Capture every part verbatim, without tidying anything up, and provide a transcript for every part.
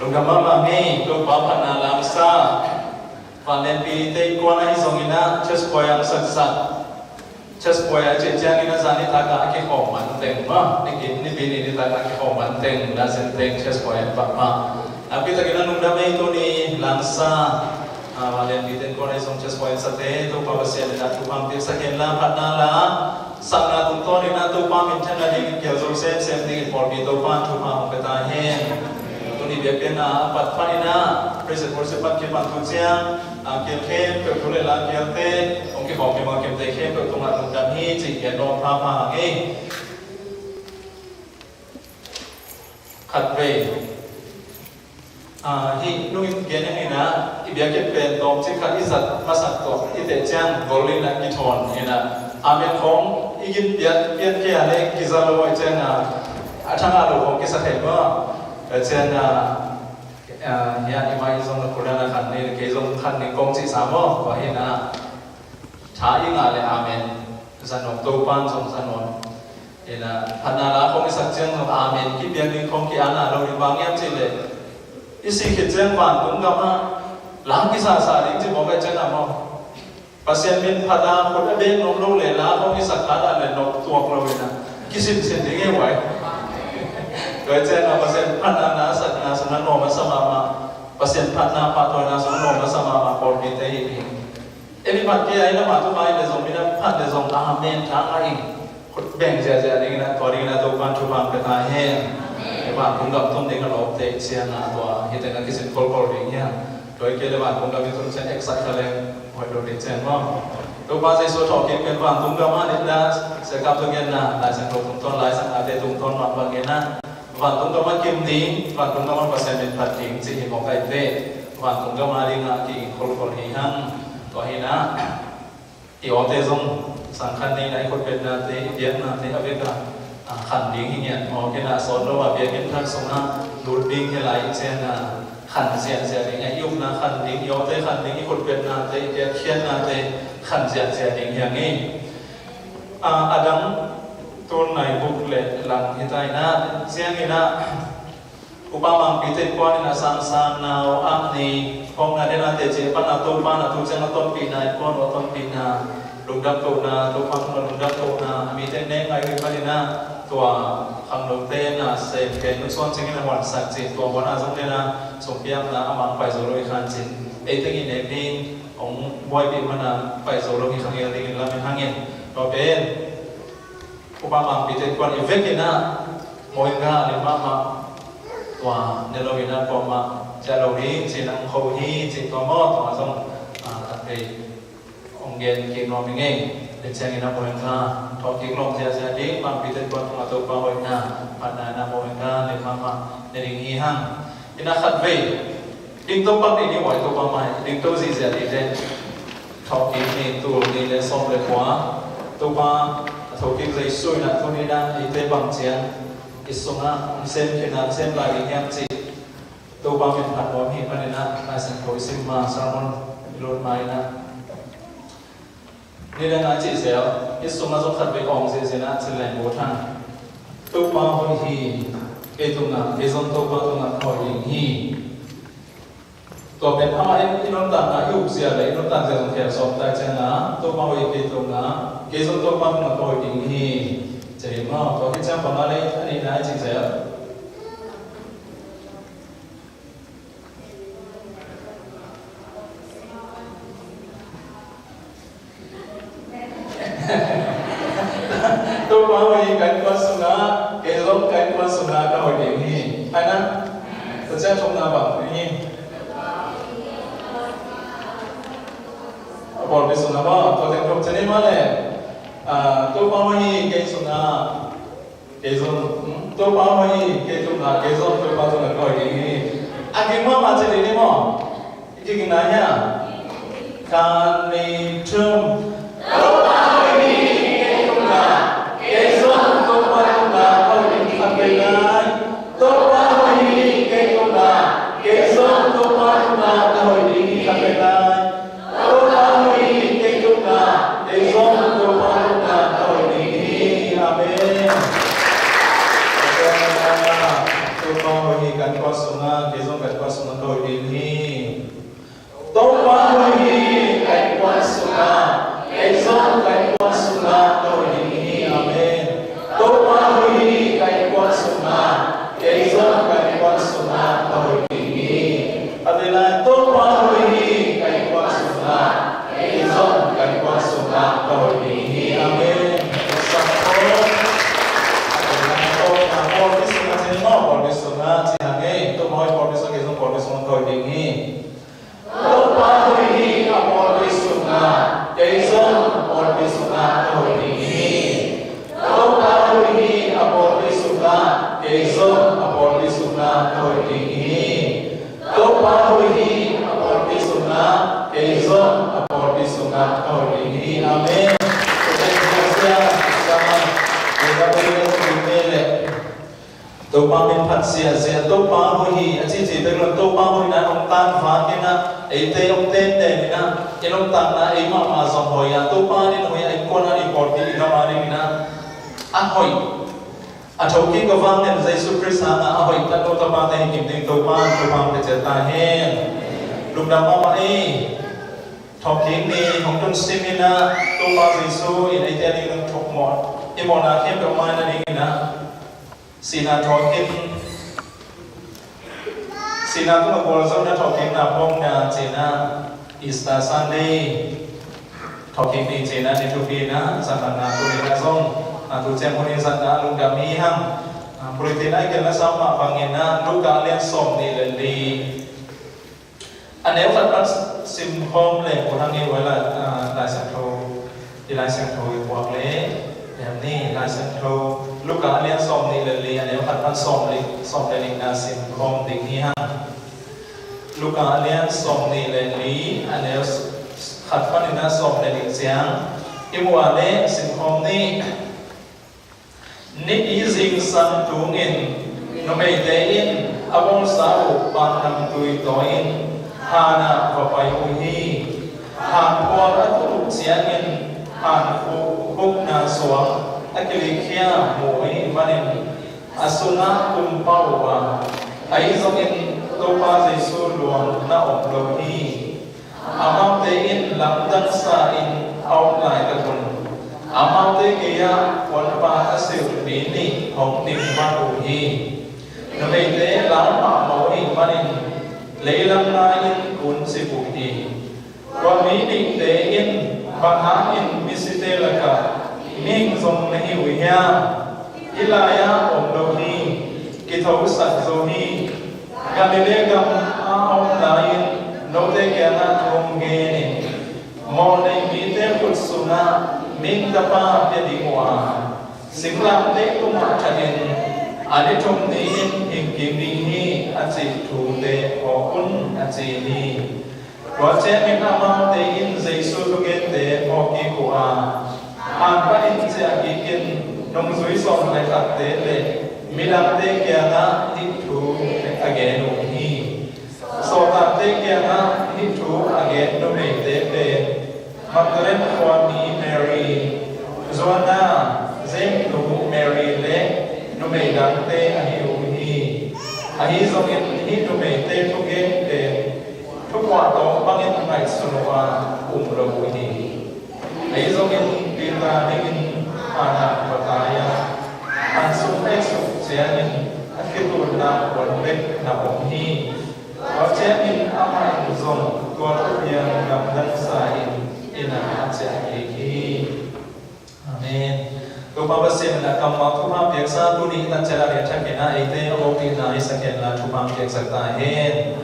Lungdam mahmah ngei, Topa phatna lamsa. Vanglianpi te innkuan ahi zongin ah church choir a saksak, church choir a cih ciangin a zan nitak ah a kikhawm man teng maw, nipi ni nitak ah a kikhawm man teng, lazen teng church choir pahpah. Nakpi takin a lungdam ei. Tuni lamsa, ah, vanglianpi te innkuan ahi zong church choir sate Topa Pasian in ah thupha hong pia sak hen la, phatna la sakna tungtawn in ah Topa minthanna dingin kial zo semsem dingin pawlpi Topa thupha hong pia ta hen. Tuni biakpiakna a pat panin ah praise and worship pan kipan tu ciang, a kial khempeuh, thu le la kialte, hong kikhawm kimawh kimte khempeuh tungah lungdam hi cih gen nuam phapha hang ei. Khatvei, ah, hih nungin gen hang in ah, i biakinn pen tawmcik khat i zat masak tawh i teh ciang gol in ah kithawn in ah, amen khawng i gin pian pian kei a leh kiza lo ahih ciang a, a thang a lo khawng kisa thei maw. Ahih ciang a, ah, hiah i mai zong na kulan a khan ni, kei zong khan ni kong cih sa maw. Tua hi in ah, tha i ngah leh amen za nuam, Topa'n zong za nuam. Ina, phatna la khawng i sak ciang zong amen kipiak ding khawng ki-an a lo ding, bang hiam cih leh i sih khit ciang vantung gamah la kisasa ding ci mawk ahih ciang a maw. Pasian min phat a khut a beng nuam lo leh la khawng i sak khat a leh nop tuak lo ina, kisinsin ding hi uai. Tua ahih ciang a Pasian phatna na sakna sungah nuam a sa mahmah, Pasian phatna pahtawina sungah nuam a sa mahmah pawlpite hi hi. Ei mi phat kei a, i lam a tu mai le zong, mi lam phat le zong, amen tha ngah ing. Khut beng ziahziah dingin ah, tua dingin ah Topa'n thupha hong pia ta hen. Amen. Vantung gam tun ding a lawpte ciang a, tua hi teng a kisin kolkol ding hi a. Tua hi kei le vantung gam i tun ciang excite kha leng hoih lo ding ciang maw. Topa Jesuh a thawhkik pen vantung gam a nitna, Sia Kap tungah genna, Lai Siangtho tungtawn, Lai Siangtho tungtawn mah bangin ah, vantung gam a kim ding, vantung gam a Pasian min phat ding cih hi mawk ahih teh, vantung gam a ding a ki-ing kolkol hi hang. Tua hi in ah, i awte zong sang khat nei in ah i khutbetnate, i biaknate a vek a, a, khan ding hi ngiat mawk in ah, sawt lo a biakinn thak sungah lut ding hi lai ciang a, khan ziahziah ding a, i upna khan ding, i awte khan ding, i khutbetnate, i biakkhiatnate khan ziahziah ding hi hang ei. A, a dang tun nai buk le lang hi ta in ah, ciangin ah, Upa Mangpi te innkuan in a sangsang nau am ni, hong na dena te ci pan a Topa na tu ciang a tonpihna, innkuan uh a tonpihna, lungdam kohna, Topa tungah lungdam kohna, a mite neng ngai uh pan in ah, tua khangnote na sem pen nu suan ciangin a huansak cin, tua huan a zong dena sungpiakna a mang pai zo lo hi khan cin, ei teng i nek ding hong buaipih man a pai zo lo hi kha ngel dingin lamen hang in. Tua pen Upa Mangpi te innkuan i vekin ah, mawh in ka lim mahmah, tua ne lo in ah, kuamah ciah lo ding ci-in ah hong ko hi ci, tua maw, tua zong, ah, khat vei hong gen kik nuam ing ei. Tua ciangin ah mawh in ka thawhkik lawm ziahziah ding, Mangpi te innkuan tungah Topa hoihna, phatna in ah mawh in ka lim mahmah ne ding hi hang. Ina khat vei dingto pak ding hi uai, Topa mai dingto zihziah ding teh. Thawhkik ni, tul ni le sawm le kua, Topa a thawhkik Jesuh in ah tuni in ah eite bang ciang i sungah hong sem khin a, hong sem lai ding hiam cih Topa min phat nuam hi manin ah, Lai Siangtho i sim ma, sermon i lut ma in ah, nidang a cih zel, i sungah zong khat vei awng zihziah in ah, cin leng bu thang. Topa hoih hi, kei tungah, kei zong Topa tungah ka hoih ding hi. Tua pen amah in i nuntakna i ukzia le i nuntakzia zong khel sawm ta ciang a, Topa hoih hi kei tungah, kei zong Topa tungah ka hoih ding hi. Ci hi maw, tua khit ciang bang a lei a nihna i cih zel. Topa hoih hi, ka innkuan sungah, kei zong ka innkuan sungah ka hoih ding hi. Hai na, tua ciang thumna bang hi. A pawlpi sungah maw, tua teng thum ciang hi mah leh. Ah, Topa hoih hi, kei sungah, kei zong, hmm? Topa hoih hi, kei tungah, kei zong Topa tungah ka hoih ding hi. A ging mahmah ci ding hi maw? I kigingna hiam? Khat, nih, thum. Topa hoih hi, kei tungah, kei zong Topa tungah ka hoih ding hi khat vei lai. Topa hoih hi, kei tungah, kei zong Topa tungah ka hoih ding hi khat vei lai. Topa hoih hi, kei tungah, kei zong Topa tungah ka hoih ding hi. Amen. Topa hoih hi, ka innkuan sungah, zong ka innkuan sungah ka hoih ding hi. Topa Hui hi ka innkuan sungah, kei zong ka innkuan sungah ka hoih ding hi. Amen. Topa Hui hi ka innkuan sungah, kei zong ka innkuan sungah ka hoih ding hi. A vei lai, Topa Hui hi ka innkuan sungah, kei zong ka innkuan sungah ka hoih ding hi. Amen. Ka sang ko. A vei lai, Topa Hui hi sungah, ci ni maw, Hui hi sungah, ci hang ei, Topa Hui Hui sungah, kei zong Hui hi sungah ka hoih ding hi. Topa Hui hi a pawlpi sungah, kei zong a pawlpi sungah ka hoih ding hi. Topa Hui hi a pawlpi sungah, kei zong a pawlpi sungah ka hoih ding hi. Topa Hui hi a pawlpi sungah, kei zong a pawlpi sungah ka hoih ding hi. Amen. Topa min phat ziahziah, Topa min phat ziahziah, Topa Hui hi a cici bek lo in, Topa Hui in hong tangvak in ah, eite hong tenden in ah, i nuntakna ei mahmah zong hoih a, Topa in hoih a, i kuan a, i pawlpi i gam a ding in ah a hoih. A thokik ka vang in Jesu Khrist hangah a hoih tat lo tapate hi kim ding Topa in thupha pia ciat ta hen. Lungdam mahmah ei. Thawhkik ni hong tun sim in ah, Topa Jesu in eite a ding in thawhmawh, i mawhna khempeuh mai na ding in ah, sihna thawhkik, sihna tungah gualzawhna thawhkikna phawkna ci-in ah, Easter Sunday thawhkik ni ci-in ah, ni thupi in ah, zatna tuni in ah zong, a tu ciang hun in zatna lungdam hi hang. A, bulletin ah i gelhna sa mah bangin ah, Luka lian sawm nih le li. A neu khat pan sim khawm leng uh hang ei, Lai, ah, Lai Siangtho, i Lai Siangtho i puak leh, em ni, Lai Siangtho, Luka a lian sawm nih le li, a neu khat pan sawm li, sawm le lina sim khawm ding hi hang. Luka a lian sawm nih le li, a neu s-, khat panin a sawm le li ciang i muh a leh sim khawm ni. Nipi zingsang tungin numeite in a bawlsa uh pahnamtui tawi-in han ah va pai uh hi. Han phual a tun uh ciangin han khu-, khukna suang a kilikkhia mu ahih manin a sungah kum pah uh a, ahi zongin Topa Jesu luang na om lo hi. Amaute in lamdang sa-in a om laitak un, amaute gei-ah puanpa a silh mi nih hong ding vat uh hi. Numeite lau mahmah uh ahih manin leilang lai-in kun cip uh hi. Tua mi nihte in, bang hangin misite lakah mihing zong na hi uh hiam? Hih lai-ah om lo hi, kithosak zo hi. Galilee gam a om lai-in note kiangah thu hong gen in, mawhnei mite khut sungah mihing Tapa pia ding uh a, singlamteh tungah that in a ni thum ni-in hing kik ding hi, a cih thute phawk un, a ci hi. Tua ciangin amaute in Jesu thugente phawk kik uh a, han panin ciah kik in nungzui sawm le khatte le midangte kiangah hih thu a gen uh hi. Sawltakte kiangah hih thu a gen numeite pen Magdalene khua mi Mary, Joanna, James nu Mary le numei dangte ahi uh hi. Ahi zongin hih numeite thugen pen thupuah tawng bangin ngaihsun uh a, um lo uh hi. Ahi zongin Peter dingin han ah va tai a, han sung a i suk ciangin a khitutna puan bek na om hi. Tua ciangin amah in zong tua thupiang lamdang sa-in inn ah a ciah kik hi. Amen. Topa Pasian in a kammal thupha piaksa tuni in a ciat a lian thakin a eite a vawkpihna i sak hen la thupha piaksak ta hen.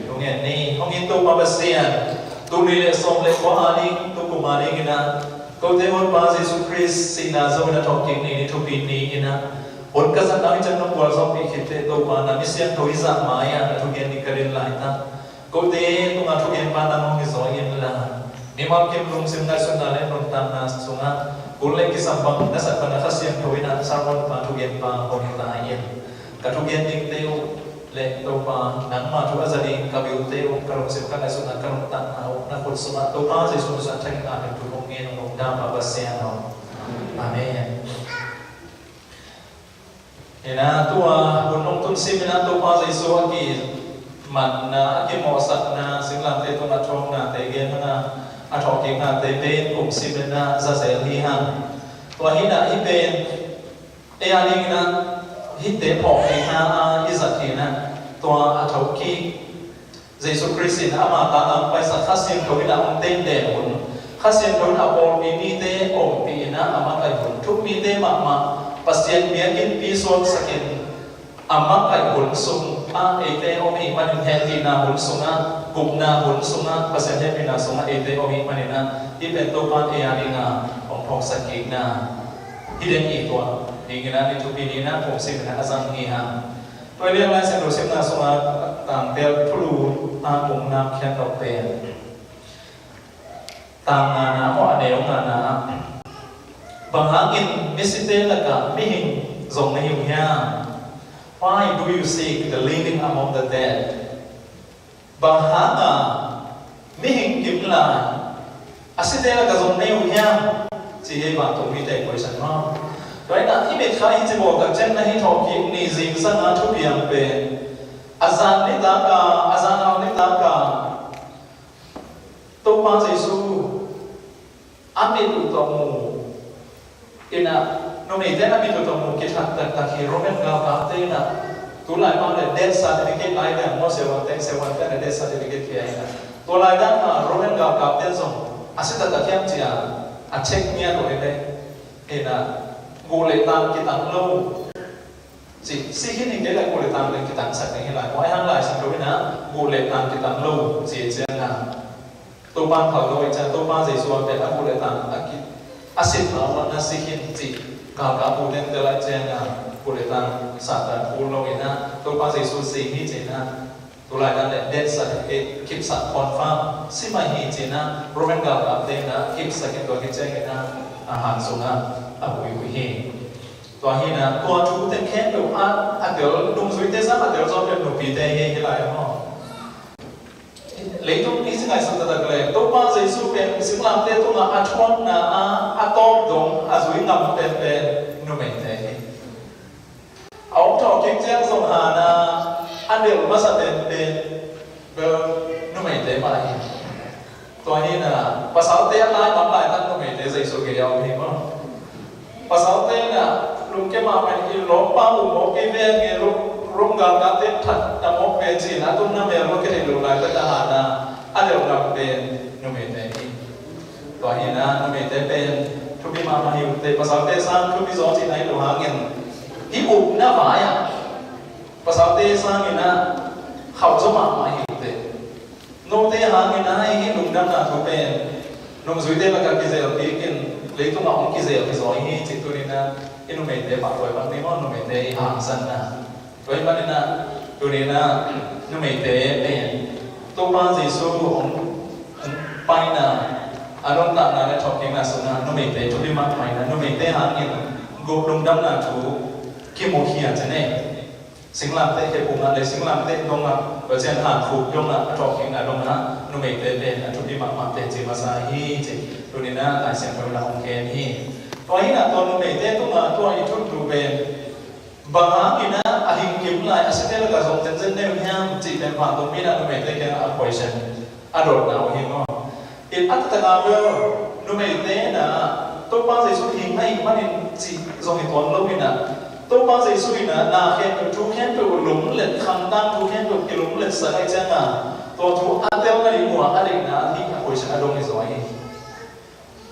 Thungen ni. Hong in Topa Pasian, tul nih le sawm le kua a ding, tukum a ding in a, kote Honpa Jesu Khrist sihna zo in a thawhkik ni, ni thupi ni in a, hun ka zatna hi ciang nong gualzawhpih khit teh Topa na mi siangtho i zah mai-ah na thugen ding ka din laitak, kote tungah thugenpa nang hong hi zaw inla, mimal kim lungsim ngaihsutna le nuntakna sungah kul le kisam bang na sat pan a Kha Siangtho in a sermon pa thugenpa hong hi ta in, ka thugen dingte uh le Topa nangma thu a za ding ka bilte uh, ka lungsim ka ngaihsutna ka nuntakna uh na khut sungah Topa Jesu na sung ah thang in a, thu hong ngen hong dam a Pasian aw. Amen. Ina, tua hun hong tun sim ina, Topa Jesu a ki, Manna, a kimawhsakna, singlamteh tungah thuaknate gen hang a, a thawhkiknate pen kum sih in a za zel hi hang. Tua hi in a hih pen ei a dingin a hihte phawkkikna a i zat hi in a, tua a thokik Jesu Khrist in ama tangah paisak Kha Siangtho in a hong tenden hun, Kha Siangtho in a pawlpi mite ompih in a a makaih hun, thuk mite mahmah Pasian biakinnpi suaksak in a makaih hun sungah eite om i hih manin hehpihna hun sungah, gupna hun sungah, Pasian hehpihna sungah eite om i hih manin a hih pen Topa in ei a dingin a hong phawksak kikna hi ding hi. Tua dingin a ni thupi ni in a kum sih in a a zang hi hang. Tua lian Lai Siangtho simna sungah tangtel thulu a kong nak khiat nop pen tang ngana maw, a neu ngana. Bang hangin misite lakah mihing zong na hi uh hiam? Why do you seek the living among the dead? Bang hanga mihing kim lai a site lakah zong na hi uh hiam? Ci hi ei vantungmite question maw. Tua hi in a i mitkha i ci bawl tak ciang na hih thawhkik ni zingsang a thupiang pen a zan nitak a, a zan au nitak a Topa Jesu a mit uh tawh mu in a, numeite in a mit uh tawh mu kithat taktak hi. Roman galkapte in a, tu lai bang le death certificate lai dang maw, siavuante, siavuante in a death certificate pia in a, tua lai dang a Roman galkapte zong a si taktak hiam ci a a check ngiat uh hi ve. In a, guh le tang kitang lo ci, si khin hi kei leh guh le tang le kitangsak ding hi lai. Huai hang Lai Siangtho in a guh le tang kitang lo ci ciangin a, Topa in phal lo ahih ciang, Topa Jesu a pen a guh le tang a ki, a sit ma uh a na si khin ci, galkap bu teng tel ahih ciangin a guh le tang Satan phul lo in a, Topa Jesu si hi ci in a, tu lai dan le death certificate kipsak confirm si mah hi ci in a, Roman galkapte in a kipsak in tua khit ciangin a, a han sungah a huihui hi. Tua hi in a, tua thu teng khempeuh a, a tel, nungzuite sang a tel zaw pen nupite hi, hi lai maw. Leitung i ci ngaihsut taktak le Topa Jesu pen singlamteh tungah a thuakna ah a tawp dong a zui ngam penpen numeite hi. A hong thawhkik ciang zong hana a delh masa penpen bel numeite mah hi. Tua hi in a, pasalte a lai mah laitak numeite Jesu gei a om hi maw. Pasalte in a lungkia mahmah in, i lawmpa uh mawk kei veng e, Rom, Rom galkapte in that na mawk ve ci in a, a tunna mel mawk kei thei lo laitak a hana a delh ngam pen numeite hi. Tua hi in a, numeite pen thupi mahmah hi uh teh, pasalte sang thupi zaw cihna hi lo hangin, hih upna vai ah pasalte sang in a khauh zaw mahmah hi uh teh. Note hangin a hih lungdamna thu pen nungzuite lakah kizel kik in, leitungah hong kizel hi zaw hi cih tuni in a i numeite pahtawi pan ni maw, numeite i hangsanna. Tua ahih manin a tuni in a numeite pen Topa Jesu hong, hong paina, a nuntakna le thawhkikna sungah numeite thupi mahmah in a, numeite hangin guh lungdamna thu kimukhia ci ne. Singlamteh khepung ah le singlamteh dong ah, tua ciang hankhuk dong ah, a thawhkikna dong ah numeite pen a thupi mahmah teh ci masa hi ci. Tuni in a Lai Siangtho in a hong gen hi. Tua hi in a tua numeite tungah tua i thuntu pen bang hangin a a hing kim lai a site lakah zong zenzen na hi uh hiam cih pen vantungmi in a numeite kiangah a question a dotna uh hi maw. In a taktak a bel numeite in a Topa Jesu hing ahih manin cih zong hi tuan lo in a, Topa Jesu in a na khempeuh, thu khempeuh lunglet, khamtang thu khempeuh kilungletsak ahih ciangin tua thu a telna ding uh a a deihna hi a question a dong hi zaw hi.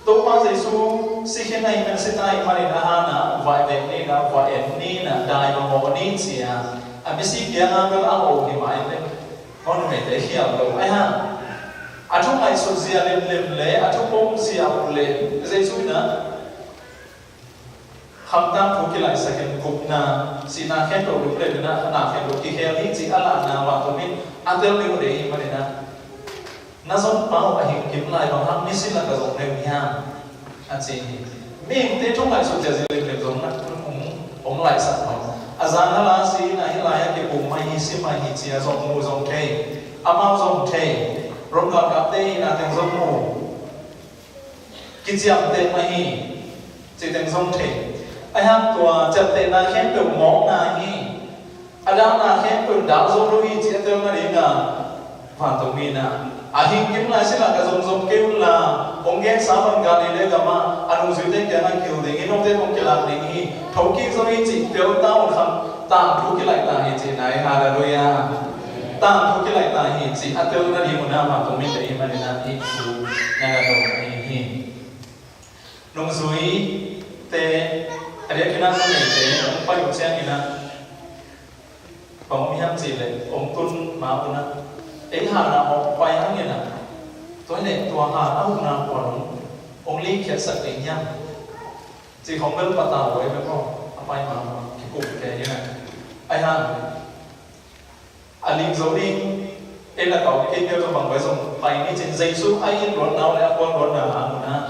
Topa Jesu si khin ahih man, si ta ahih manin a hana va en ni in a, va en ni in a, dai va mawh ni ci a, a misi kiangah bel a ho hi mah in le. Maw, numeite khial lo. Ahi hang a thu ngaihsut zia limlim le a thu pom zia uh le Jesu in a khamtang thu kilaisak in gupna, sihna khempeuh lunglet in a, na khempeuh kikhel hi cih a lahna vantungmi in a tel ding uh deih ahih manin a, na zon pa uh a hing kim lai bang hang misi lakah zong na hi uh hiam? A ci hi. Mihingte thu ngaihsut zia zia limlim zong na hong, hong laisak lo. A zan a la si in a, hih lai ah kipum mah hi, si mah hi ci a zong mu zong thei. Amau zong thei. Rom galkapte in a teng zong mu. Kiciamteh mah hi. Ci teng zong thei. Ahi hang tua ciamtehna khempeuh mawkna hi. A dalna khempeuh dal zo lo hi ci a telna ding a, Vantung mi in ah, a hing kim lai sila ka zomzom kei un la, hong gensa bang Galilee gam ah a nungzuite kiangah kihel ding hi, note hong kilak ding hi, thokik zo hi cih tel ta un kham, tangthu kilaih ta hi cihna hi. Halleluiah. Tangthu kilaih ta hi cih a telna ding un ah vantung mite i hih manin ah hih thu na na dong ahi hi. Nungzuite, a diakin ah numeite hong pai uh ciangin ah, bang om hiam cih leh hong tun ma un ah, ei hana hong pai hangin ah, tua hi leh tua hana hong na kuan hong, hong likhiatsak ding hiam cih khong bel patau ei bek aw, a pai ma un ah kikup kei hi na. Ai hang a lim zo ding, ei na kau kei pia zong bang bai zong pai ni cin Jesu a it luatna uh le a kuan luatna hang un ah,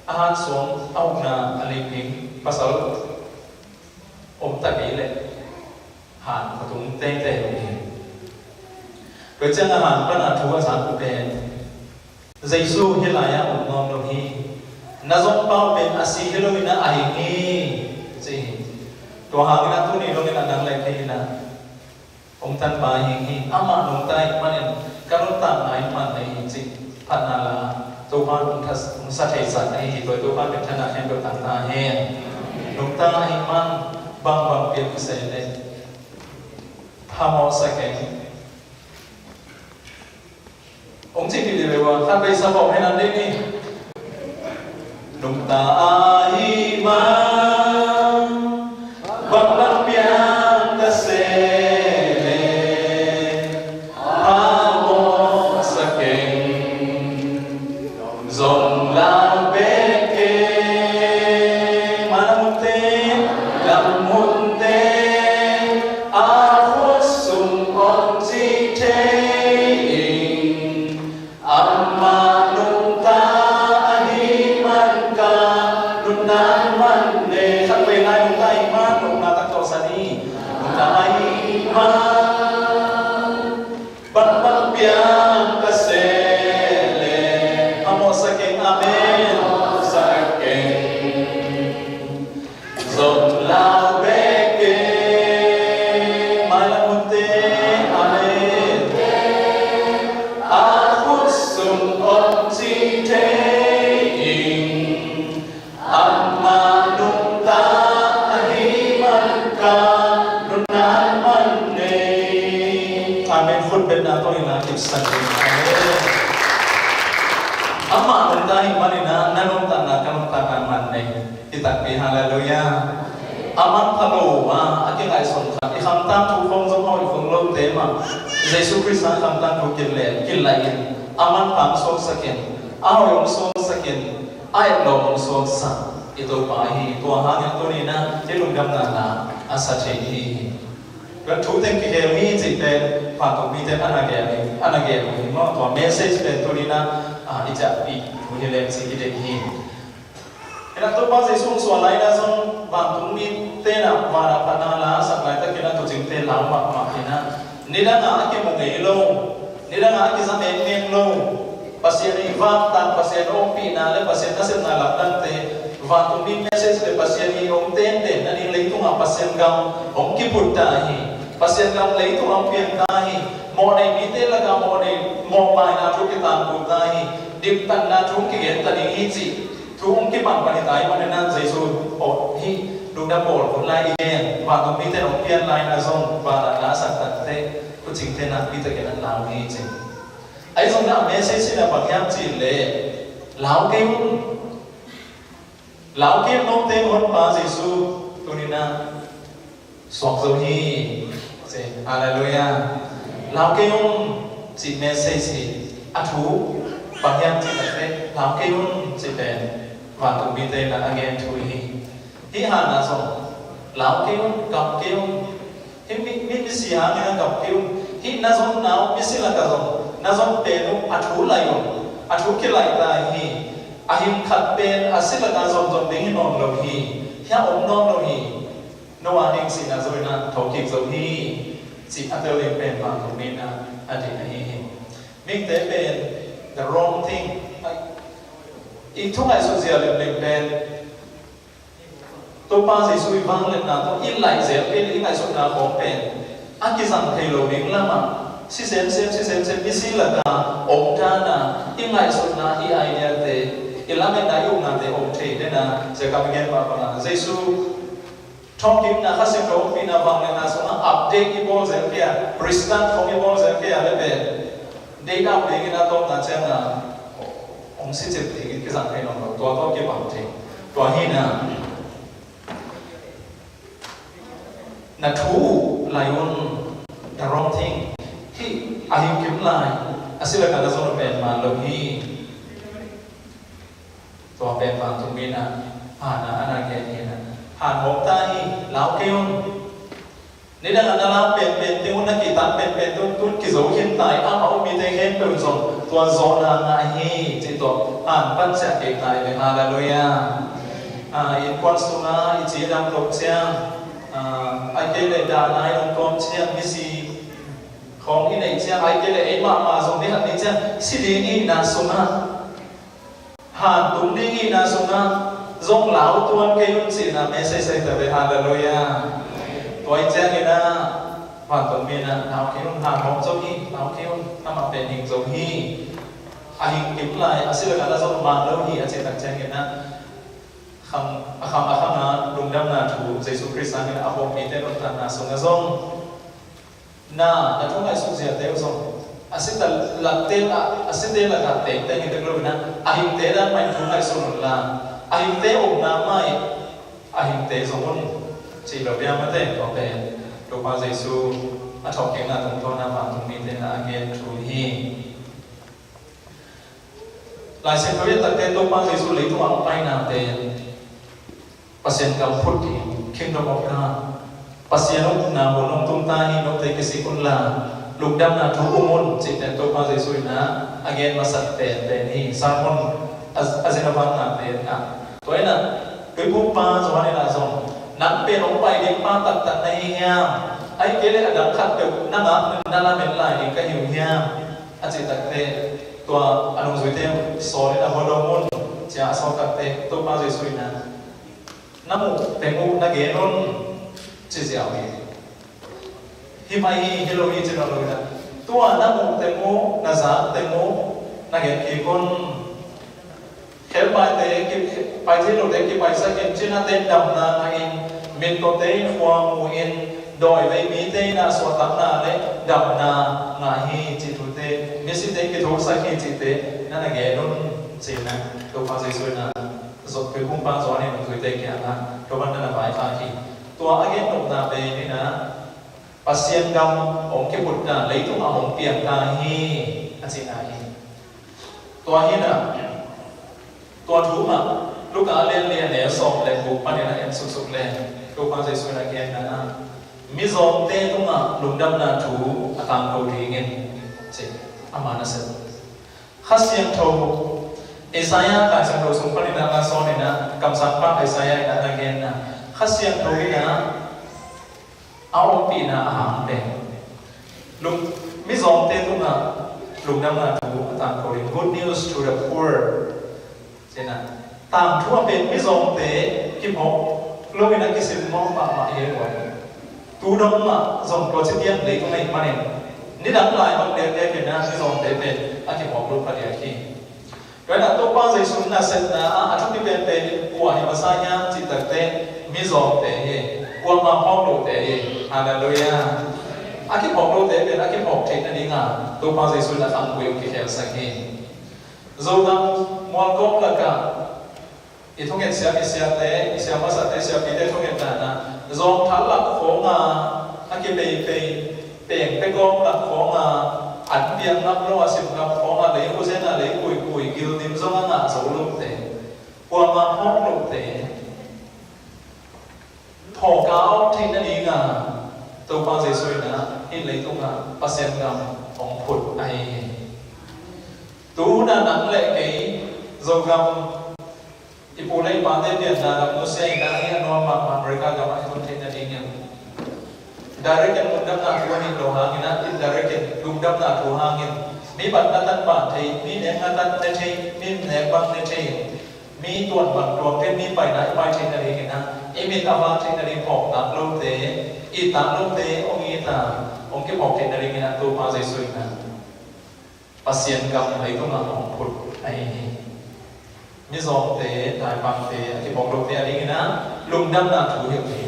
a han suang a ukna a lim ding pasal om ta kei leh han khatung teitei uh hi. Tua ciang a han pan a thu a zak uh pen, Jesu hih lai-ah om nawn lo hi. Na zompa uh pen a si hi lo in ah a hing hi, ci hi. Tua hangin ah tuni dongin ah nang le kei in ah hong tanpa a hing hi. Amah nungta ahih manin ka nuntakna in man nei hi, ci. Phatna la Topa hong tha-, hong sa theisak ahi hi. Tua Topa min thanah khempeuh tang ta hen. Nungta ahih man bangbang piang ka se le phamawh sa keng. Hong ci pih dih ve ua, khat vei sa bawm hen an dih ni. Nungta ahih man bangbang piang ka se le phamawh sa keng. Zong lau bek kei, ma lam hunte, lam hunte, a khut sung om ci thei ing. Amah nungta ahih man ka nuntakna man nei. Khat vei lai nungta ahih man nungta tak tawh sa ni. Nungta ahih man bangbang piang ka se le phamawh sa keng, amen. Sa keng. Zong lau bek kei, mailam hunte, amen. A khut sung om ci thei ing. Amah nungta ahih man ka nuntakna man nei. Amen. Khut betna tawh in a kipsak ding. Amen. Amah nungta ahih manin ah na nuntakna ka nuntakna man nei. Hi takpi, halleluiah. A manpha lo a, a kingaihsun khat, i khamtang thu khong zong hau i khong lote mah, Jesu Khrist a khamtang thu kileh, kilai in, a manpha hong suaksak in, a hoih hong suaksak in, a etlawm hong suaksak i Topa hi. Tua hangin tuni in ah i lungdamna la a sa thei hi. Tua thu teng kikhel hi cih pen vantung mite a na gen hi, a na gen hi maw, tua message pen tuni in ah, ah, i ciahpih thu hi leng cih i deih hi. Hi na, Topa Jesu hong suah lai-in ah zong vantung mite in ah van a phatna la sak laitakin ah tuucingte lau mahmah hi na. Nidang a a kimu ngei lo, nidang a a kiza mengmeng lo, Pasian i vantak, Pasian ompihna le Pasian nasepna lamdangte, vantung mi message le Pasian i hong tendenna ding, leitungah Pasian gam hong kiphut ta hi. Pasian gam leitung hong piang ta hi. Mawhnei mite lakah mawhnei, mawhmaina thu kitangko ta hi. Diptanna thu hong kigenta ding hi cih thu hong kipanpan hi ta ahih manin ah Jesu aw hih lungdam bawl hun lai i gen, vantung mite in hong pian lai-in ah zong van a la sak takte, tuucingte nakpi takin an lau hi ci. Ahi zongin a message in ah bang hiam cih leh, lau kei un. Lau kei un, note Honpa Jesu tuni in ah suak zo hi. Ci, halleluiah. Lau kei un cih message hi. A thu bang hiam cih leh, lau kei un cih pen vantung mite in ah a gen thu hi. Hih hana zong, lau kei un, kam kei un. Hih mi, mi, misi hangin ah kam kei un. Hih na zonna uh misi lakah zong, na zon pen uh a thu lai un. A thu kilai ta hi. A hing khat pen a si lakah zong zong ding hi nawn lo hi. Hia om nawn lo hi. Noah ding sihna zo in ah thokik zo hi, cih a tel ding pen vantung mi in ah a deih ahi hi. Mihingte pen the wrong thing. I thu ngaihsut zia limlim pen Topa Jesu i vangliatna tawh i laih zel kei leh i ngaihsutna khawng pen a kizang thei lo ding lamah si semsem, si semsem, misi lakah om dan a, i ngaihsutna, i idea-te, i lametna, i upnate om thei den a, sia ka gen mah bang a, Jesu thongkimna, Kha Siangtho ompihna, vangliatna sungah update i bawl zel kei a, restart khong i bawl zel kei a leh pen, date out dingin a tawpna ciangin a hong sicip dingin kizang thei nawn lo, tua tawh kibang thei. Tua hi na, na thu uh lai un, the wrong thing. Hih a hing kim lai, a si lakah na zon pen man lo hi. Tua pen vantung mi in a, Hannah a na gen hi na, Han hawm ta hi, lau kei un. Nidang a na lau penpen teng un, na kihtak penpen teng un, tun kizo khin ta hi, amah um mite khempeuh in zong tua zawhna ngah hi, cih tawh Han pan ciah kei ta hi ve. Halleluiah. Ah, innkuan sungah i cidam loh ciang, ah, ahih kei leh dahna in hong tuam ciang, misi khong i neih ciang, ahih kei leh ei mahmah zong ni khat ni ciang si ding ihna sungah, Han tung ding ihna sungah zong lau tuan kei un cihna message ahi ta ve. Halleluiah. Tua ahih ciangin a, vantung mi in a, lau kei un, Han hawm zo hi, lau kei un, amah pen hing zo hi. A hing kim lai, a si lakah na zon man lo hi, a cih tak ciangin a, khang, a khang a khang a lungdamna thu, Jesu Khrist hangin a hawm mite nuntakna sungah zong, na, na thu ngaihsut ziate uh zong, a site lakte la, a site lakah tengteng hi tek lo in a, a hingte dan mah in thu ngaihsun un la, a hingte omna mah in, a hingte zong un, cih lo bia mate, tua pen Topa Jesu a thawhkikna tungtawn a vantung mite na a gen thu hi. Lai Siangtho i et tak teh Topa Jesu leitung a hong paina pen Pasian gam phut ding, Kingdom of God, Pasian ukna mun hong tung ta hi, note kisik un la, lungdamna thu um un, cih pen Topa Jesu in a gen masat penpen hi. Sermon a, a zin a vak na pen a. Tua in a, Tuiphumpa Johan in a zong, nang pen hong pai ding pa taktak na hi hiam? Ahih kei leh a dang khatpeuh na ngak, na lamen lai ding ka hi uh hiam? A cih tak teh, tua a nungzuite sawl in a, hua dong un, ci a sawl tak teh, Topa Jesu in a, na muh teng uh na gen un, ci ziau hi. Hi mai hi, hi lo hi, ci lo lo in a, tua na muh teng uh, na zak teng uh na gen kik un. Khelpaite, ki, pai thei lote kipaisak in, cina ten damna ngah in, mittawte in khua mu in, dawivei mite in a suahtakna le damna ngah hi, cih thute, misite kithuksak hi, cihte na na gen un, ci in a, Topa Jesu in a, Tuiphumpa Johan in nungzuite kiangah tua bang na na vaikhak hi. Tua a gen nopna pen in a, Pasian gam hong kiphut ta, leitung a hong piang ta hi, a cihna hi. Tua hi na, tua thu mah Luka a lian li a neu sawm le guk panin a en suksuk le, Topa Jesu in a genna ah, mizawngte tungah lungdamna thu a tangko dingin, ci, ama nasep. Kha Siangtho, Isaiah Lai Siangtho sung panin a na sawn in a, kamsangpa Isaiah in a na genna, Kha Siangtho in a, a ompihna a hang pen, lung, mizawngte tungah lungdamna thu a tangko ding, good news to the poor. Cihna, tangthu a pen mizawngte kiphawk lo in a kisim mawk mahmah hi ei. Tu dong mah zong tua ci pian leitung ahih manin, nidang lai bang diakdiak in a mizawngte pen a kiphawk lo phadiak hi. Tua in a Topa Jesu nasepna ah a thupi penpen in kua hi masa hiam cih tak teh, mizawngte hi, kuamah phawk lote hi. Halleluiah. A kiphawk lote pen a kiphawk theih nading a Topa Jesu in a khangkui uh kikhelsak hi. Zogam mualkawm lakah i thunget siam, i siate, i siam masate, siapite thunget dan a, zawngthal lak khawng a, a kipeipei, pengpe kawm lak khawng a, an piang ngam lo a, sim ngam khawng a, lei huzen a, lei kuikui, gildim zong a ngah zo lote, kuamah phawk lote, phawk a om theih nading a Topa Jesu in a hih leitung ah Pasian gam hong phut ahi hi. Tu hun a nang le kei Zogam, i pu le i pate pianna gam nusia in a, hih a nuam mahmah America gam ah i tun theih nading in, direct in lungdamna thu a hih lo hangin a, indirect in lungdamna thu hangin mi bat na tan pan thei, mi nek na tan ne thei, mi nek bang ne thei, mi tuan bang tuang thei, mi paina i pai theih nading in a, i mit a vak theih nading phawk tak lote, it tak lote hong it a, hong phawk theih nadingin ah Topa Jesuh in ah Pasian gam leitungah hong phut ahi hi. Mizawngte, taipangte, a kibawk lote a dingin ah lungdamna thu hi uh hi.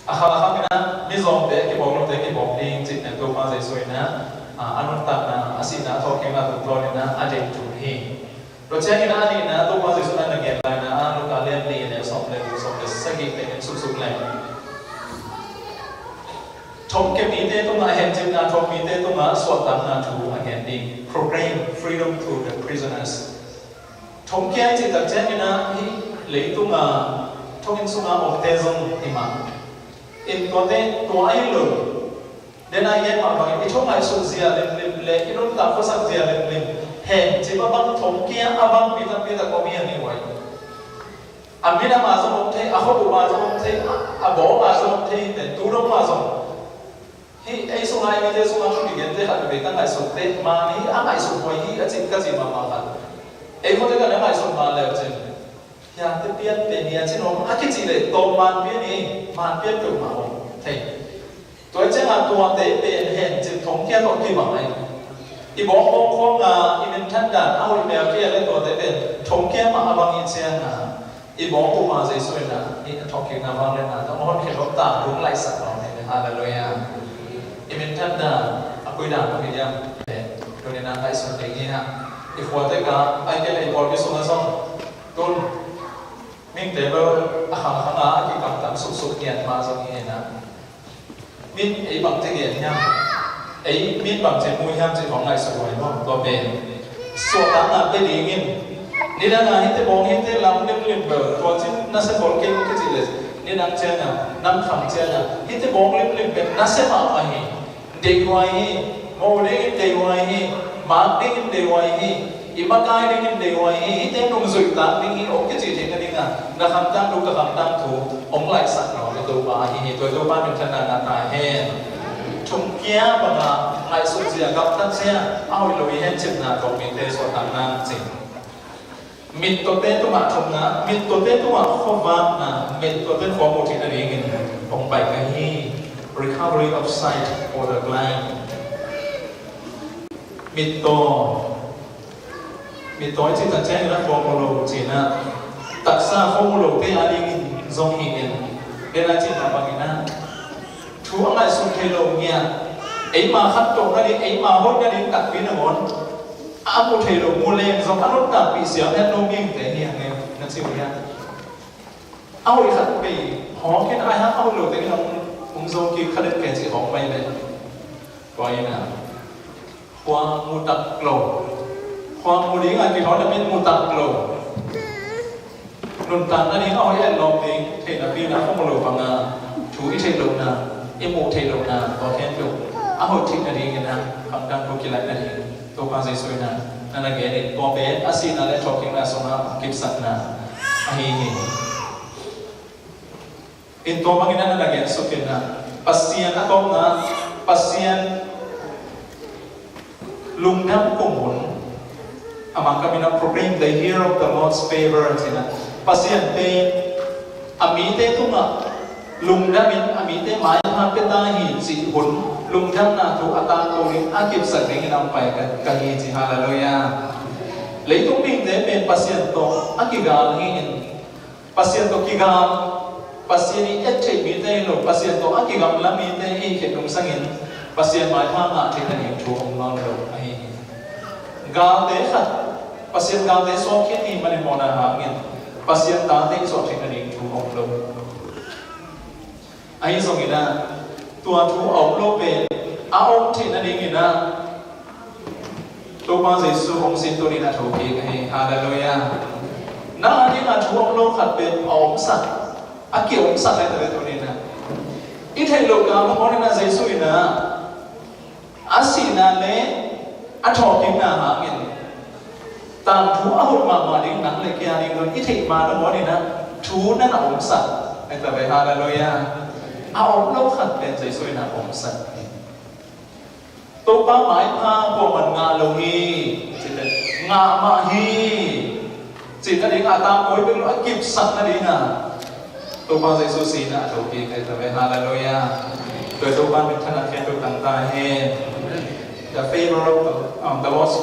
A khang a khang in ah mizawngte a kibawk lote a kibawk ding cih pen Topa Jesuh in ah a nuntakna, a sihna, a thawhkikna tungtawnin ah a deih thu hi. Tua ciangin ah a nihna Topa Jesuh in ah na gen lai-in ah Luka lian li le sawm le guk, sawm le sagih pen en suksuk leng, thongkia mite tungah hencipna, thong mite tungah suahtakna thu a gen ding. Proclaim freedom to the prisoners. Thongkia i cih tak ciangin ah hih leitungah thonginn sungah omte zong hi mah in, tuate tua ahi lo. Dena i gen mah bangin i thu ngaihsut zia limlim le i nuntak khuasak zia limlim, hencip a bang, thongkia a bang, mi tampi tak om hi a ni uai. A minam a zong om thei, a khuabup a zong om thei, a bawng a zong om thei, tua dong a zong. Hih ei sungah, ei mite sungah thu kigente khat veve ka ngaihsut teh, man hi a ngaihsut huai hi a cih ka cih mahmah khat. Ei khuate kan a ngaihsut man leu cin, hiate pian pen hi a cin om a kicih leh tawm man pian hi, man pian peuhmah om thei. Tua ciangah tuate pen hencip thongkia tawh kibang ahi. I bawng bawng khawng a, i minthan dan a hoih mel kei a le tuate pen thongkia mah a bang i ciangah i bawng Topa Jesuh in ah i thawhkikna vangliatna tawh hong honkhia lawm ta, hong laihsak lawm hi. Halleluiah. I minthan dan a kui dan hong hi diam? Tuni in ah ngaihsun ding hi hang. I khuate ka, ahih kei leh i pawlpi sungah zong tun mihingte bel a khang khang a a kikamtam suksuk ngiat mah zong hi in ah, min ei bangci gen hiam, ei min bangci mu hiam cih hong ngaihsut huai maw? Tua pen suahtakna pia dingin, nidang a hihte bawng hihte lam limlim bel tua cin nasia bawl kei uh ka cih leh, nidang ciangah, nam khang ciangah hihte bawng limlim pen nasia mahmah hi. Deihhuai hi, mo dingin deihhuai hi, mak dingin deihhuai hi, i makai dingin deihhuai hi, hihte nungzuih tak ding hi, hong kici theih nadingah na khamtang thu, ka khamtang thu hong laihsak lawm i Topa ahi hi. Tua i Topa minthanna ngah ta hen. Thongkia bangah ngaihsut zia, gamtat zia a hoih lo i hencipna tawh mite suahtak nang cih. Mittawte tungah thumna, mittawte tungah khuavakna, mittawte khua muh theih nadingin hong pai ka hi. Recovery of sight for the blind. Mittaw, mittaw i cih tak ciangin a khua mu lo cihna, taksa khua mu lote a dingin zong hi in. Dena cihna bangin ah thu a ngaihsun thei lo ngiat, eima khantoh nading, eima hoih nading takpi nangawn a mu thei lo, mu leng zong a nuntakpih siam het lo mihingte hi hang e, na ci uh hiam? A hoih khat pei hawk in, a hoih lote in hong zo kik kha deuh kei cih hawk mai leh, tua in ah khua mu tak lo. Khua mu ding a kithawn a min mu tak lo. Nuntak nading a hoih etlawm ding theih napi in ah khua mu lo bangah thu i theih lohna, i muh theih lohna, tua khempeuh a hoih theih nadingin ah khamtang thu kilaih nading Topa Jesuh in ah na na gen in, tua pen a sihna le thawhkikna sungah kipsakna ahi hi. In tua bangin a na na gen suk in ah, Pasian a tawpna, Pasian lungdam kum hun, a Mangkam in ah proclaim the year of the Lord's favor, ci in ah, Pasian pen a mite tungah lungdam in a mite maipha pia ta hi cih hun, lungdamna thu a tangko ding, a kipsak dingin a hong pai ka, ka hi ci. Halleluiah. Leitung mihingte pen Pasian tawh a kigal hi in, Pasian tawh kigal, Pasian i et theih mite hi lo, Pasian tawh a kigamla mite i hih khit nungsangin Pasian maipha ngah theih nading thu om nawn lo ahi hi. Galte khat, Pasian galte suak khin i hih manin mawhna hangin Pasian tate i suak theih nading thu om lo. Ahi zongin ah, tua thu a om lo pen a om theih nadingin ah Topa Jesuh hong sin tuni in a thokik ahi. Halleluiah. Nang a dingah thu om lo khat pen a omsak, a ki-omsak ahi ta ve tuni in ah. I theih loh kal nangawn in ah Jesuh in ah a sihna le a thawhkikna hangin tangthu a hoih mahmah ding nang le kei a ding zong i theih ma nangawn in ah thu na na omsak ahi ta ve. Halleluiah. A om lo khat pen Jesuh in a omsak hi. Topa maipha kuaman ngah lo hi. Ci pen ngah mah hi. Cih nading a tangko bek lo, a kipsak nading a Topa Jesuh sihna a thokik ahi ta ve. Halleluiah. Topa minthanna khempeuh tang ta hen. The favor of the, um, the Lord's,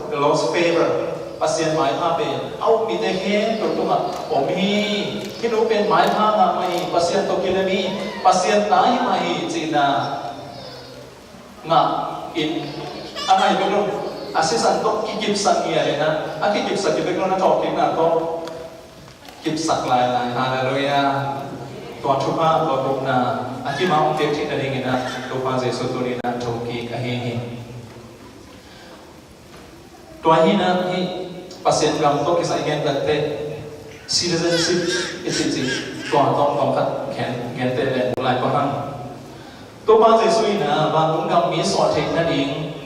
the Lord's favor. Pasian maipha pen a um mite khempeuh tungah om hi. Hih nu pen maipha ngah mah hi, Pasian tawh kilem hi, Pasian ta hi mah hi cihna ngah in, a ngaih bek lo, a sisan tawh kikipsak hi a, a kikipsak hi bek lo, na thawhkikna tawh kipsak lailai. Halleluiah. Tua thupha, tua gupna a kim a hong piak theih nadingin ah Topa Jesuh tuni-in ah thokik ahi hi. Tua hi-in ah hih Pasian gam tawh kisai gen takteh citizenship i cih cih tua tawm tawm khat gen, gen teh leh lai pah hang. Topa Jesuh in ah vantung gam mi suah theih nading,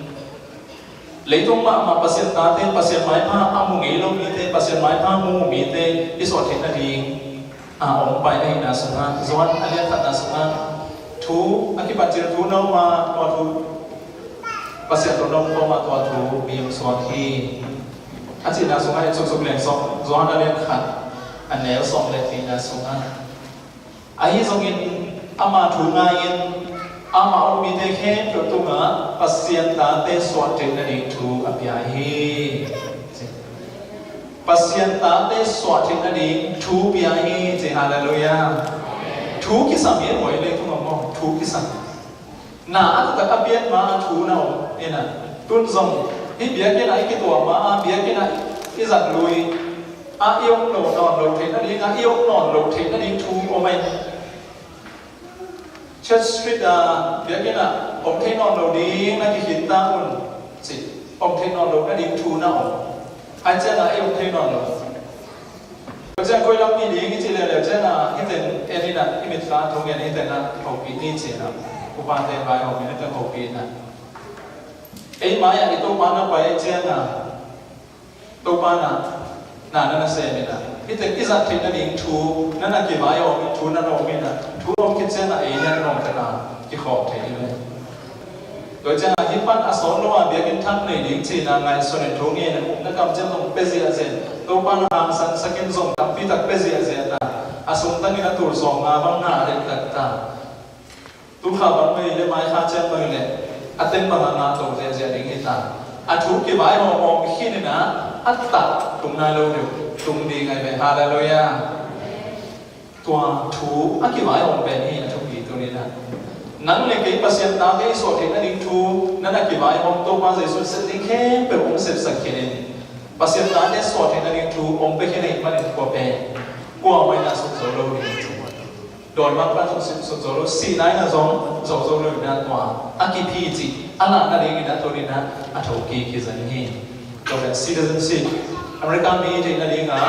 leitung mahmah Pasian tate, Pasian maipha a mu ngei lo mite, Pasian maipha mu mite i suah theih nading a hong pai ahihna sungah, Johan a lian khatna sungah thu a kipancil thu na om a, tua thu Pasian tawh na om kawm a, tua thu mi hong suak hi, a cihna sungah i suksuk leng sawm, Johan a lian khat a neu sawm le nihna sungah, ahi zongin ama thu ngai-in ama a um mite khempeuh tungah Pasian tate suah theih nading thu a pia hi. Pasian tate suah theih nading thu pia hi, ci. Halleluiah. Thu kisam hi, maw, leitung ah maw, thu kisam. Na a taktak a pian ma-a thu na om in ah, tun zong hih biakinn ah i kituak ma-a, biakinn ah i zat lui a, i om nawn lo theih nading a, i om nawn lo theih nading thu om a, Church Street ah biakinn ah om thei nawn lo ding na kikhin ta un, ci. Om thei nawn lo nading thu na om. Ai ciangah ei om thei nawn lo. Tua ciang koi lam ni ding i cih leuleu ciangah hih teng en in ah, i mit kha thu ngen, hih teng ah hopih ni ci-in ah, upate vaihawm in hih teng hopih in ah, ei mai-ah i Topa na pai ciangah Topa na, na na na sem in ah, hih teng i zat theih nading thu na na kivaihawm in, thu na na om in ah, thu na om khit ciangah ei na na om tek a, kikhawm thei hi ve. Tua ciangah hih pan a sawt lo a biakinn thak nei ding ci-in ah ngaihsun in thu ngen in, upna kamciam zong pia ziahziah in, Topa na hangsansak in zong tampi tak pia ziahziah ta, a sung tangin a tul sawmnga bang na a den taktak, tul kha bang mah hi leh, mai kha ciang mah hi leh, a teng bang a ngah to ziahziah ding hi ta. A thu kivaihawm khin in ah, a tak tung nai lo ding, tung ding ahi ve. Halleluiah. Tua thu a kivaihawm pen hi a thupi tuni-in ah. Nang le kei Pasian tate i suah theih nading thu na na kivaihawm, Topa Jesuh sep ding khempeuh hong sepsak khin in, Pasian tate suah theih nading thu hong pia khin ahih manin kua pen kuamah in a sut zo lo ding. Dawi mah pan zong sut zo lo, sihna in a zong zo zo lo in ah, tua a kiphi cih a lah nadingin ah tuni-in ah a thokik hi zang hi. Tua pen citizenship, America mi i theih nading a,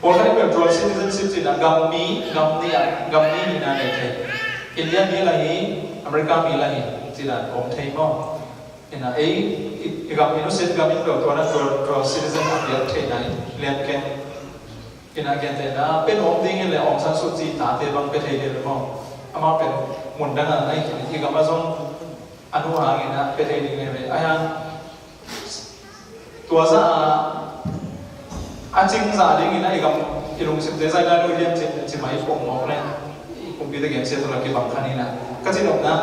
pawlkhat in pen dual citizenship ci-in ah, gam mi, gam nih a, gam nih hihna nei thei. India mi lah hi, America mi lah hi, ci-in ah om thei maw. In ah ei, i, i gam in, nusia gam in pen tua na dual, dual citizen a piak theihna lian keng. In ah gentehna pen om ding hi leh, Aung San Suu Kyi tate bang pia thei ding maw. Amah pen mun dang a na hi khin, i gam ah zong a nu hangin ah pia thei ding hi ve. Ahi hang tua zah a, a cing zah dingin ah i gam, i lungsimte zai nai lo hiam ci, ci mai pong mawk leh, i kumpite gensiat uh la kibang kha ni in ah. Ka cih nopna,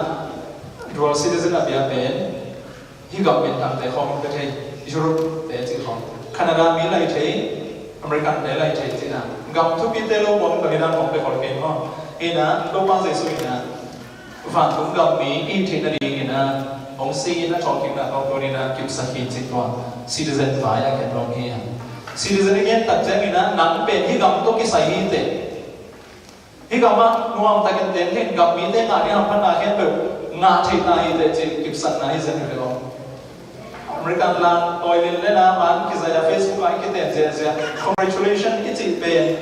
dual citizen a pia pen hih gam minthangte khawng pia thei, Europe te cih khawng, Canada mi lah hi thei, American te lah hi thei cihna. Gam thupite lo pawng tua hi dan khawng pia khol kei maw. Hi in ah, Topa Jesuh in ah vantung gam mi i theih nadingin ah hong sing in, a thawhkikna tawh tuni-in ah kipsak hi cih tua citizen vai a gen nuam hi. Citizen i gen tak ciangin ah nang pen hih gam tawh kisai hi teh, hih gam ah nuamtakin teng hi in, gam mite ngah ding hamphatna khempeuh ngah theihna hi teh cih kipsakna hi zen hi ve aw. American lang toilin le na man kizai a, Facebook ah i kiten ziahziah, congratulation i cih pen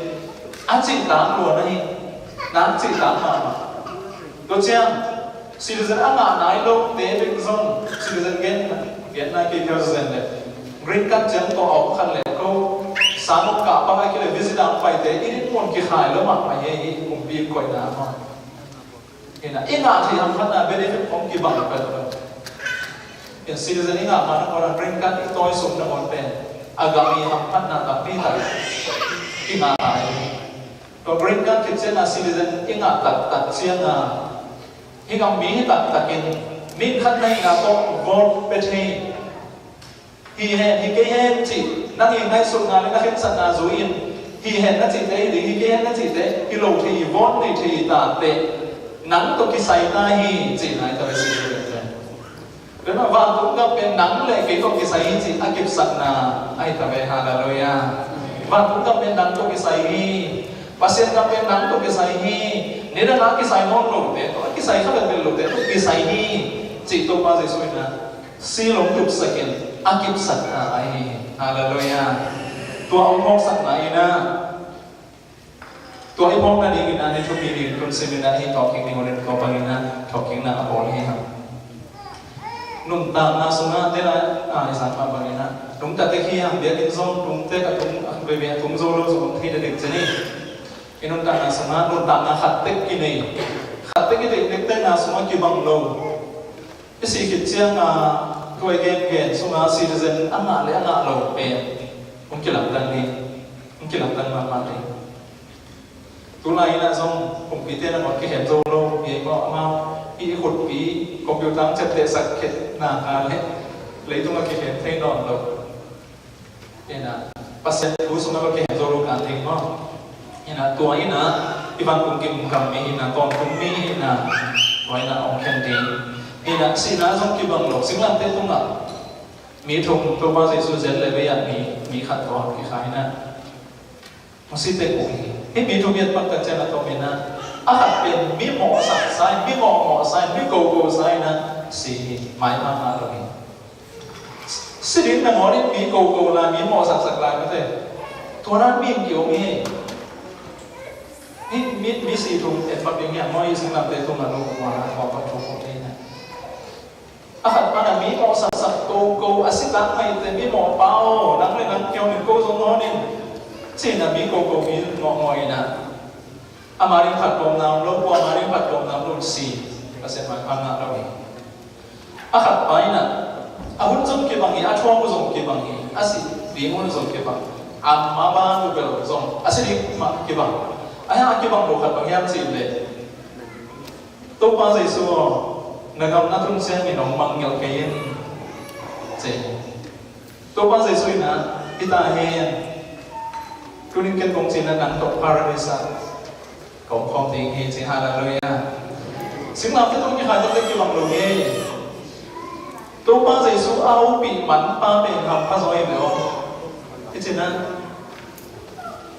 a cihtak lua na hi, nak cihtak mahmah. Tua ciang citizen a ngah nai lote bek zong, citizen gen, gen nai kei phial zen le, green card ciang tawh a om khat le, ko sang kah bang a kile visa dang paite i dinmun kikhai lo mahmah hi, hi kumpi koihna maw. Hi in ah, i ngah theih hamphatna benefit hong kibang peuhpeuh. In citizen i ngah ma nangawn a green card i tawisuk nangawn pen a gam i hamphatna tampi tak i ngah lai. Tua green card khit ciangin a citizen i ngah taktak ciangin a, Hih gam mi hi taktakin, mi khat na hihna tawh vote pia thei. Hi hen, hi kei hen cih, nang ii ngaihsutna le na khensatna zui-in, hi hen na cihte hi ding, hi kei hen na cihte hi lo thei, vote nei thei hi ta teh, nang tawh kisai ta hi cihna hi ta ve, si hi ding. Tua vantung gam pen nang le kei tawh kisai hi cih a kipsakna ahi ta ve. Halleluiah. Vantung gam pen nang tawh kisai hi. Pasian gam pen nang tawh kisai hi. Nidang a kisai nawn lote tawh, a kisai kha vet lote tawh kisai hi cih Topa Jesuh in a sih lo tupsakin a kipsakna ahi hi. Halleluiah. Tua hong phawksakna in a Tua i phawkna dingin a ni thupi ding tun simin a hi thawhkik ding uh le tua bangin a thawhkikna a bawl hi hang. Nuntakna sungah te la a i sang mah bangin a nungta tek hi hang, biakinn zong tung tek a tung a veve a tung zo lo zong thei tek ci ni. I nuntakna sungah nuntakna khat tek i nei, khat tek i deih tektekna sungah kibang lo. I sih khit ciang a tua i gengen sungah citizen a ngah le a ngah lo pen hong kilamdang ding, hong kilamdang mahmah ding. Tulai in a zong kumpite nangawn kikhen zo lo, i mawh amau i khutpi computer ang ciaptehsak khit nak a le leitungah kikhen thei nawn lo. Ina Pasian thu sungah va kikhen zo lo kan ding maw? Ina tua ina i vantung gam mi ina tawntung mi ina tua ina hong khen ding. Ina sihna zong kibang lo, singlamteh tungah mi thum Topa Jesuh zen le vei ah mi, mi khat tawh kikhai ina. Hong si tek uh hi. Hih mi thum i et pak tak ciang a tawpin a, a khat pen mi mawhsaksa in, mi mawhmawhsa in, mi kokosa in a si hi, maipha ngah lo hi. Si ding nangawn in mi koko lai, mi mawhsaksak lai mate. Tua nan mi ki-om hi. Hih mi, mi si thum et pak ding hi a, maw, i singlamteh tungah lo tua na tua pak thum hi na. A khat pan a mi mawhsaksak koko a si tak maite, mi mawhpa aw, nang le nang kihon in, ko zong hon in, ci-in a mi koko mi mawhmawh in a, ama ding phattuamna om lo, kuama ding phattuamna om lo, si, Pasian maipha ngah lo hi. A khat pa in a, a hun zong kibang hi, a thuak uh zong kibang hi, a si ding hun zong kibang, a mabang uh bel zong a si ding mah kibang. A hiang a kibang lo khat bang hiam cih leh, Topa Jesuh aw, na gam na tun ciangin hong mangngilh kei in, ci. Topa Jesuh in a, hi ta hen, tuni ken kong ci-in a nang tawh Paradise ah kong khawm ding hi, ci. Halleluiah. Singlamteh tawh kikhai tawh teh kibang lo hi. Topa Jesuh a hopih manpa pen hampha zaw hi ve aw. I cih na,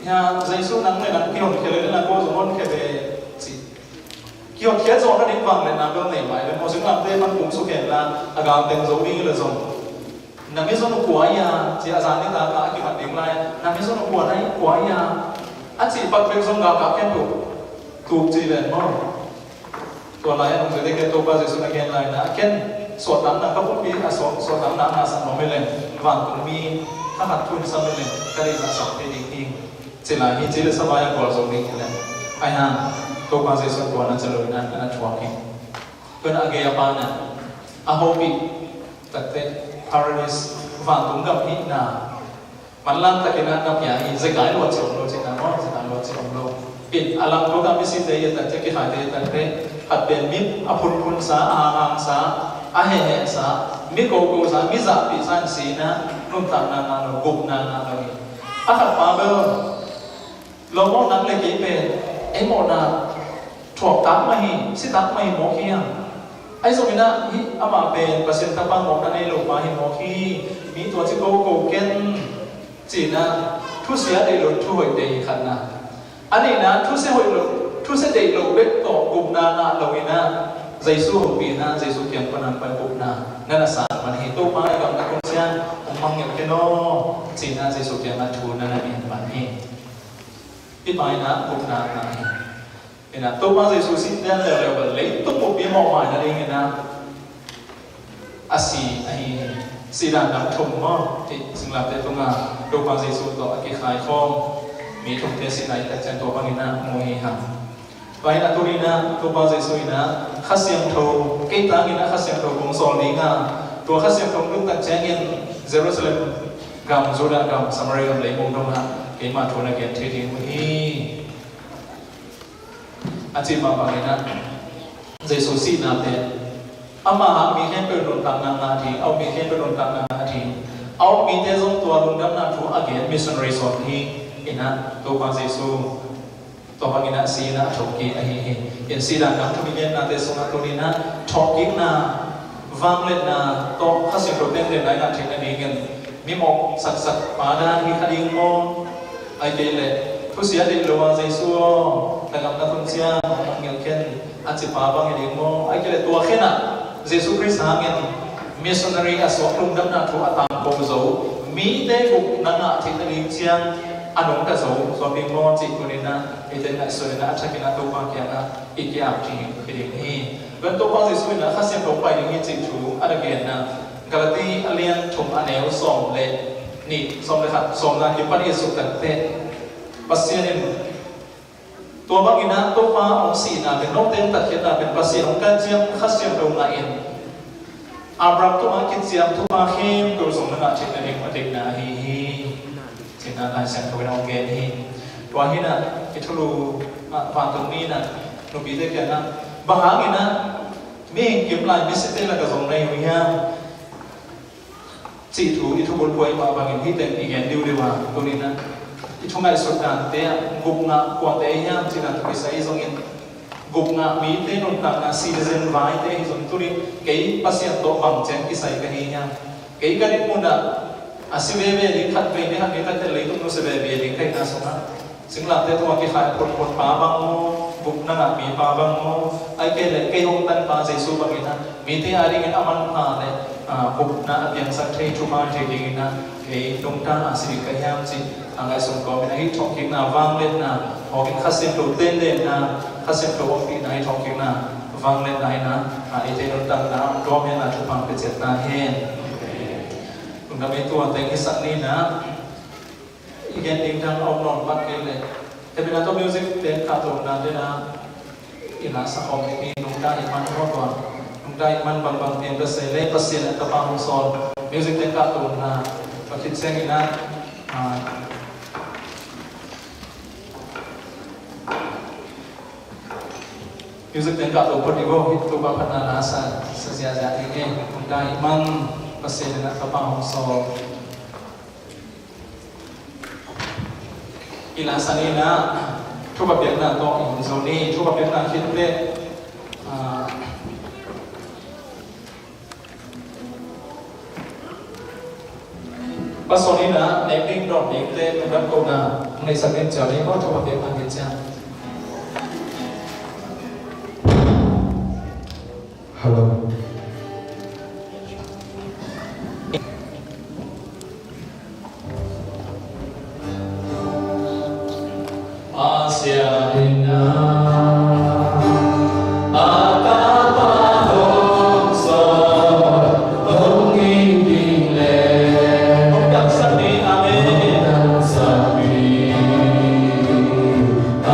hia, Jesuh nang le nang kihonkhia le na ko zong honkhia ve, ci. Kihonkhia zawh nading vangliatna bel nei mai ve maw, singlamteh man kung suk hen la, a galteng zo ding hi le zong. Na mizon uh kua hi a, ci a zan nitak a a kimat ding lai, na mizon uh kua na hi, kua hi a, a cih pak bek zong galkap ken tuk, tuk ci ven maw. Tua lai a nungzuite ken Topa Jesuh na gen lai na, ken suahtakna ka pumpi a suah, suahtakna na sak nuam hi leng, vantung mi kha khat thu in sam hi leng, ka deihzah suak thei ding hi. Ci lai hi, ci le savai a gualzo ding hi le. Ahi hang, Topa Jesuh tua na ci lo in a, na thuak hi. Tua na a gei a pa na, a hopih takte, Paradise, vantung gam hihna. Manlang takin a na pia hi, zekai lua ci om lo ci na maw, zekai lua ci om lo. Pin, a lam tua ka misite hi takte, kikhaite hi takte, khat pen mi a phunphunsa, a hanghangsa, a hehehsa, mi kokosa, mi zahpihsa in si na, nuntakna ngah lo, gupna ngah lo hi. A khat pa bel, lo maw, nang le kei pen ei mawhna thuak tak mah hi, si tak mah hi, mawk hi hang. Ahi zongin ah hih amah pen Pasian Tapa mawhna nei lo pa hi, mawk hi. Mi tua ci koko ken, ci-in ah thusia deih lo, thuhoih deih hi khatna. A nihna thusia hoih lo, thusia deih lo bek tawh gupna ngah lo in ah Jesuh hopihna, Jesuh kiang pan a pai gupna na na sang man hi. Topa i gam na tun ciang hong mangngilh ken aw, ci-in ah Jesuh kiangah thu na na ngen man hi. Hih pa in ah gupna ngah hi. In ah Topa Jesuh sih lian leuleu bel leitung buppi mawhmai nadingin ah a si ahi hi. Sihdan dang thum maw, hih singlamteh tungah Topa Jesuh tawh a kikhai khawm mi thumte sihna i tak ciang tua bangin ah mu hi hang. Tua in ah tuni in ah Topa Jesuh in ah Kha Siangtho, kei tangin ah Kha Siangtho kong sawl ding a, tua Kha Siangtho hong tun tak ciangin Jerusalem gam, Judah gam, Samaria gam, leimong dongah keimah thu na gen thei ding uh hi, a cih mah bangin ah Jesu sihnate, ama a mi khempeuh nuntakna ngah ding, a upmi khempeuh nuntakna ngah ding, a upmite zong tua lungdamna thu a gen missionary sawm hi. Inah Topa Jesu tua bangin ah si inah a thawhkik ahi hi. In sihna dang thu i gennate sungah tuni inah thawhkikna, vangliatna tawh Kha Siangtho tenden lai ngah theihna dingin mimawh saksak pa dan hi kha ding maw? Ahih kei leh thusia deih lo a, Jesu aw, na gam na tun ciang hong ngilh ken, a ci pa bang hi ding maw? Ahih kei leh tua khenah Jesu Khrist hangin missionary a suak lungdamna thu a tangko zo, mite gupna ngah theihna ding ciang a nungta zo suak ding maw cih tuni inah eite ngaihsun inah a thakin ah Topa kiangah i ki-ap ding hi ding hi. Tua Topa Jesu inah Kha Siangtho pai ding hi cih thu a na genna Galati a lian thum a neu sawm le nih, sawm le khat, sawmna kipan i suk takteh Pasian in tua bangin ah Topa hong sihna pen, note hong tatkhiatna pen Pasian hong kanciam Kha Siangtho ngah in Abraham tungah kiciam thupha khempeuh zong na ngah theihna ding a deihna ahi hi. Cihna Lai Siangtho in hong gen hi. Tua hi inah i thulu ah, vantungmi inah nupite kiangah bang hangin ah mihing kim lai misite lakah zong na hi uh hiam cih thu i thubulphuh mah bangin hih teng i gen diudiu a, tuni inah i thu ngaihsut dante ah gupna kuate hiam cih dan tawh kisai zongin gupna mite nuntakna citizen vaite hi zong tuni kei Pasian tawh bang ciang kisai ka hi hiam? Kei ka dinmun ah a si veve ding khat vei ni khat ni khat tel leitung nusia veve ding ka hihna sungah singlamteh tungah kikhai phunphun pa bang maw, gupna ngah mi pa bang maw, ahih kei leh kei hong tan pa Jesu bangin ah mite a dingin a manpha le, ah, gupna a piangsak thei, thupha thei dingin ah kei nungta a si ding ka hiam cih a ngaihsun kawmin ah hih thawhkikna vangliatna, hawkin Kha Siangtho tendenna, Kha Siangtho ompihna, hih thawhkikna vangliatna in ah, ah, eite nuntakna ah hong tuam hen la, thupha hong pia ciat ta hen. Lungdam ei, tua teng hisak ni inah i gen ding dang a om nawn bang kei leh, hehpihna tawh music te in kahto nate in ah i la sa khawm ding hi. Nungta i man maw tua, nungta i man bangbang piang ka sei leh Pasian in a tapa hong sawl. Music te in kahto na va khit ciangin ah, ah, music te in kahto phot dih vo. Hih Topa phatna la sa, sa ziahziah ding hi. Nungta i man, Pasian in a tapa hong sawl. I la sa ni inah thupha piakna tawh i hong zo ni. Thupha piakna khit teh, ah, Pastor in ah nek ding dawn dingte lungdam kohna hong neihsak ding ciau ni maw, thupha piakna khit ciang. Hello. Pasian in ah a tapa hong sawl, hong it ding leh hong damsak ni. Amen. Hong damsak ni. A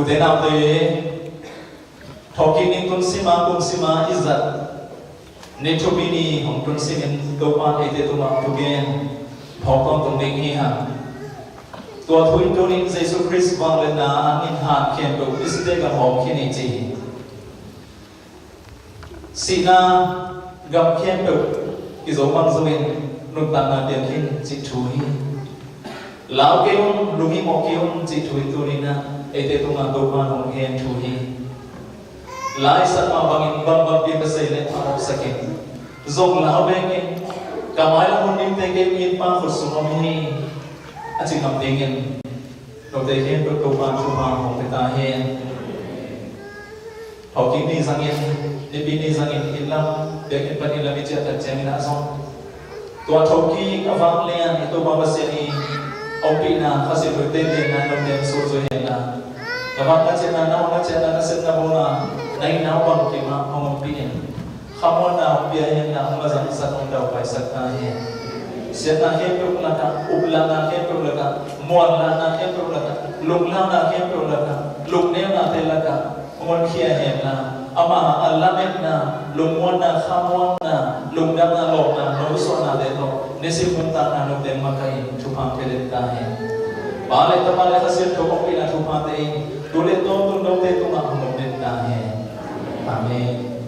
Ute naute, thawhkik ni tun sima kum sima i zat ni thupi ni hong tun simin Topa eite tungah thugen phawk tawntung ding hi hang. Tua thu in tunin Jesu Khrist vangliatna hangin han khempeuh i site gam hawm khin hi ci hi. Sihna gam khempeuh kizo bang zongin nuntakna piang khin cih thu hi. Lau kei un, lunghimawh kei un cih thu hi. Tuninah eite tungah Topa hong hen thu hi. Lai sak mah bangin bangbang piang ka sei leh a mawhsak in zong lau bek in, ka mailam hun dingte kei mi pa khut sung om hi a ci ngam dingin note khempeuh Topa thupha hong pia ta hen. Thawhkik ni zangin, Nipi ni zangin inn lam, biakinn pan inn lam i ciah tak ciangin ah zong tua thawhkik a vanglian i Topa Pasian i ompihna, Kha Siangtho i teipenna i lamte suakzui henla, na vak na ciahna, na ong na ciahna, na sepna bawlna, na inn na bang kim ah hong ompih in, khamuanna hong pia henla, hong mazangsak, hong daupaisak ta hen. Siatna khempeuh lakah, uplahna khempeuh lakah, muanlahna khempeuh lakah, lunglauna khempeuh lakah, lungneunate lakah hong honkhia henla, ama a lametna, lungmuanna, khamuanna, lungdamna, lawpna, nosuahnate tawh nisim nuntakna note makaih in thupha pia den ta hen. Pa le Tapa le Kha Siangtho ompihna thuphate in tu le tawntung note tungah hong om den ta hen. Amen.